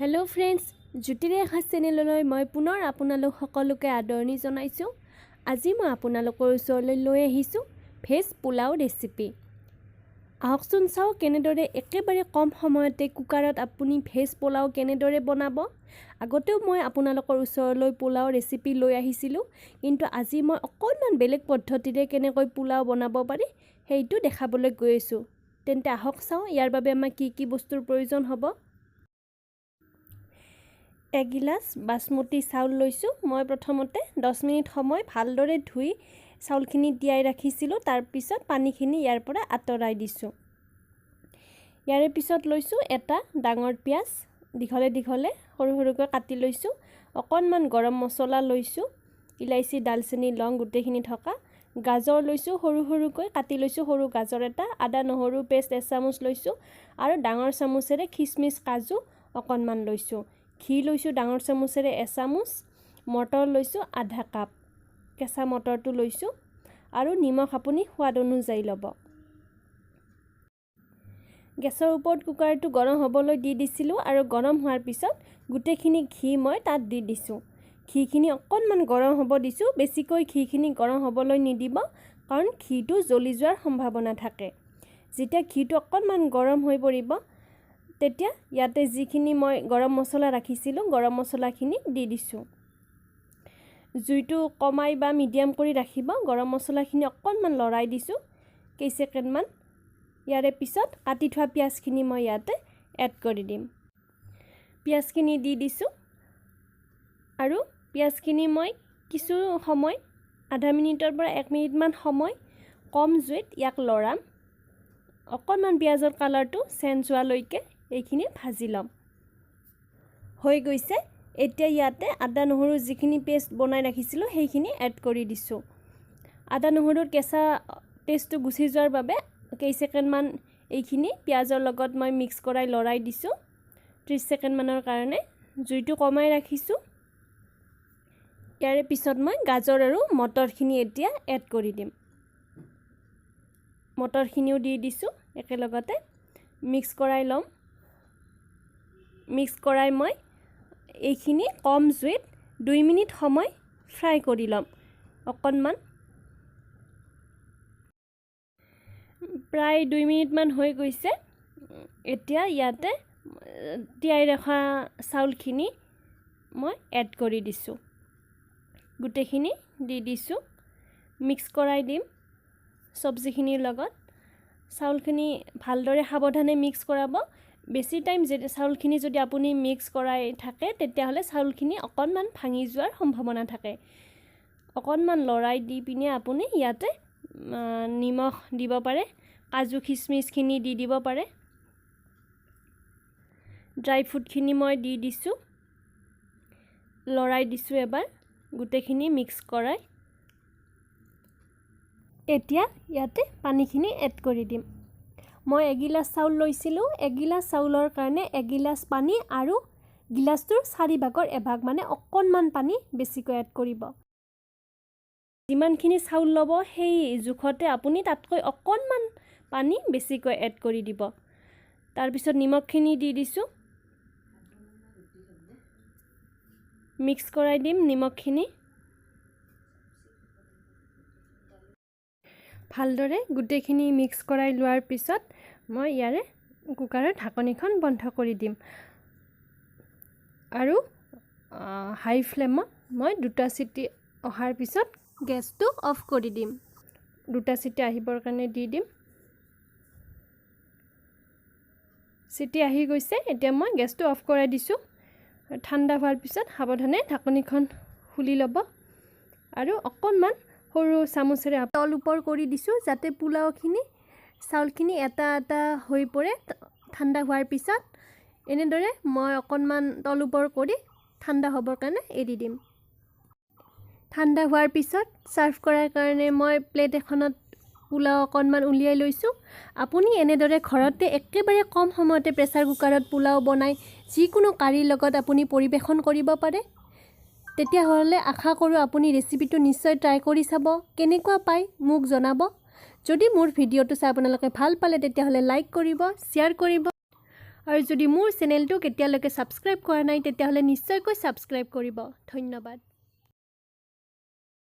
Hello' friends, জ্যোতিৰে এসাঁজ চেনেললৈ মই পুনৰ আপোনালোক সকলোকে আদৰণি জনাইছোঁ। আজি মই আপোনালোকৰ ওচৰলৈ লৈ আহিছোঁ ভেজ পোলাও ৰেচিপি। আহকচোন চাওঁ, কেনেদৰে একেবাৰে কম সময়তে কুকাৰত আপুনি ভেজ পোলাও কেনেদৰে বনাব। আগতেও মই আপোনালোকৰ ওচৰলৈ পোলাও ৰেচিপি লৈ আহিছিলোঁ, কিন্তু আজি মই অকণমান বেলেগ পদ্ধতিৰে কেনেকৈ পোলাও বনাব পাৰি, সেইটো দেখাবলৈ গৈ আছোঁ। তেন্তে আহক চাওঁ, ইয়াৰ বাবে আমাক কি কি বস্তুৰ প্ৰয়োজন হ'ব। এগিলাচ বাচমতি চাউল লৈছোঁ মই। প্ৰথমতে 10 মিনিট সময় ভালদৰে ধুই চাউলখিনি তিয়াই ৰাখিছিলোঁ। তাৰপিছত পানীখিনি ইয়াৰ পৰা আঁতৰাই দিছোঁ। ইয়াৰে পিছত লৈছোঁ এটা ডাঙৰ পিঁয়াজ, দীঘলে দীঘলে সৰু সৰুকৈ কাটি লৈছোঁ। অকণমান গৰম মছলা লৈছোঁ, ইলাচি, ডালচেনি, লং গোটেইখিনি থকা। গাজৰ লৈছোঁ, সৰু সৰুকৈ কাটি লৈছোঁ সৰু গাজৰ এটা। আদা নহৰু পেষ্ট এচামুচ লৈছোঁ আৰু ডাঙৰ চামুচেৰে খিচমিচ, কাজু অকণমান লৈছোঁ। ঘি লৈছোঁ ডাঙৰ চামুচেৰে এচামুচ। মটৰ লৈছোঁ আধা কাপ, কেঁচা মটৰটো লৈছোঁ। আৰু নিমখ আপুনি সোৱাদ অনুযায়ী ল'ব। গেছৰ ওপৰত কুকাৰটো গৰম হ'বলৈ দি দিছিলোঁ আৰু গৰম হোৱাৰ পিছত গোটেইখিনি ঘি মই তাত দি দিছোঁ। ঘিখিনি অকণমান গৰম হ'ব দিছোঁ। বেছিকৈ ঘিখিনি গৰম হ'বলৈ নিদিব, কাৰণ ঘিটো জ্বলি যোৱাৰ সম্ভাৱনা থাকে। যেতিয়া ঘিটো অকণমান গৰম হৈ পৰিব, তেতিয়া ইয়াতে যিখিনি মই গৰম মছলা ৰাখিছিলোঁ, গৰম মছলাখিনি দি দিছোঁ। জুইটো কমাই বা মিডিয়াম কৰি ৰাখিব। গৰম মছলাখিনি অকণমান লৰাই দিছোঁ কেইছেকেণ্ডমান। ইয়াৰে পিছত কাটি থোৱা পিঁয়াজখিনি মই ইয়াতে এড কৰি দিম। পিঁয়াজখিনি দি দিছোঁ আৰু পিঁয়াজখিনি মই কিছু সময়, আধা মিনিটৰ পৰা এক মিনিটমান সময় কম জুইত ইয়াক লৰাম। অকণমান পিঁয়াজৰ কালাৰটো চেঞ্জ হোৱালৈকে এইখিনি ভাজি ল'ম। হৈ গৈছে। এতিয়া ইয়াতে আদা নহৰু যিখিনি পেষ্ট বনাই ৰাখিছিলোঁ, সেইখিনি এড কৰি দিছোঁ। আদা নহৰুৰ কেঁচা টেষ্টটো গুচি যোৱাৰ বাবে কেইছেকেণ্ডমান এইখিনি পিঁয়াজৰ লগত মই মিক্স কৰাই লৰাই দিছোঁ 30 ছেকেণ্ডমানৰ কাৰণে। জুইটো কমাই ৰাখিছোঁ। ইয়াৰে পিছত মই গাজৰ আৰু মটৰখিনি এতিয়া এড কৰি দিম। মটৰখিনিও দি দিছোঁ, একেলগতে মিক্স কৰাই ল'ম। মিক্স কৰাই মই এইখিনি কম জুইত 2 মিনিট সময় ফ্ৰাই কৰি ল'ম অকণমান। প্ৰায় 2 মিনিটমান হৈ গৈছে। এতিয়া ইয়াতে তিয়াই ৰখা চাউলখিনি মই এড কৰি দিছোঁ। গোটেইখিনি দি দিছোঁ। মিক্স কৰাই দিম চব্জিখিনিৰ লগত চাউলখিনি ভালদৰে। সাৱধানে মিক্স কৰাব। বেছি টাইম চাউলখিনি যদি আপুনি মিক্স কৰাই থাকে, তেতিয়াহ'লে চাউলখিনি অকণমান ভাঙি যোৱাৰ সম্ভাৱনা থাকে। অকণমান লৰাই দি পিনে আপুনি ইয়াতে নিমখ দিব পাৰে, কাজু খিচমিচখিনি দি দিব পাৰে। ড্ৰাই ফ্ৰুটখিনি মই দি দিছোঁ। লৰাই দিছোঁ এবাৰ গোটেইখিনি মিক্স কৰাই। এতিয়া ইয়াতে পানীখিনি এড কৰি দিম। মই এগিলাচ চাউল লৈছিলোঁ। এগিলাচ চাউলৰ কাৰণে এগিলাচ পানী আৰু গিলাচটোৰ চাৰি ভাগৰ এভাগ, মানে অকণমান পানী বেছিকৈ এড কৰিব। যিমানখিনি চাউল ল'ব, সেই জোখতে আপুনি তাতকৈ অকণমান পানী বেছিকৈ এড কৰি দিব। তাৰপিছত নিমখখিনি দি দিছোঁ। মিক্স কৰাই দিম নিমখখিনি। ভালদৰে গোটেইখিনি মিক্স কৰাই লোৱাৰ পিছত মই ইয়াৰে কুকাৰৰ ঢাকনিখন বন্ধ কৰি দিম আৰু হাই ফ্লেমত মই দুটা চিটি অহাৰ পিছত গেছটো অফ কৰি দিম। দুটা চিটি আহিবৰ কাৰণে দি দিম। চিটি আহি গৈছে। এতিয়া মই গেছটো অফ কৰাই দিছোঁ। ঠাণ্ডা হোৱাৰ পিছত সাৱধানে ঢাকনিখন খুলি ল'ব আৰু অকণমান সৰু চামুচেৰে তল ওপৰ কৰি দিছোঁ, যাতে পোলাওখিনি চাউলখিনি এটা এটা হৈ পৰে। ঠাণ্ডা হোৱাৰ পিছত এনেদৰে মই অকণমান তল ওপৰ কৰি ঠাণ্ডা হ'বৰ কাৰণে এৰি দিম। ঠাণ্ডা হোৱাৰ পিছত ছাৰ্ভ কৰাৰ কাৰণে মই প্লেট এখনত পোলাও অকণমান উলিয়াই লৈছোঁ। আপুনি এনেদৰে ঘৰতে একেবাৰে কম সময়তে প্ৰেছাৰ কুকাৰত পোলাও বনাই যিকোনো কাৰীৰ লগত আপুনি পৰিৱেশন কৰিব পাৰে। তেতিয়াহ'লে আশা কৰোঁ, আপুনি ৰেচিপিটো নিশ্চয় ট্ৰাই কৰি চাব। কেনেকুৱা পায় মোক জনাব। যদি মোৰ ভিডিঅ'টো চাই আপোনালোকে ভাল পালে, তেতিয়াহ'লে লাইক কৰিব, শ্বেয়াৰ কৰিব। আৰু যদি মোৰ চেনেলটোক এতিয়ালৈকে ছাবস্ক্ৰাইব কৰা নাই, তেতিয়াহ'লে নিশ্চয়কৈ ছাবস্ক্ৰাইব কৰিব। ধন্যবাদ।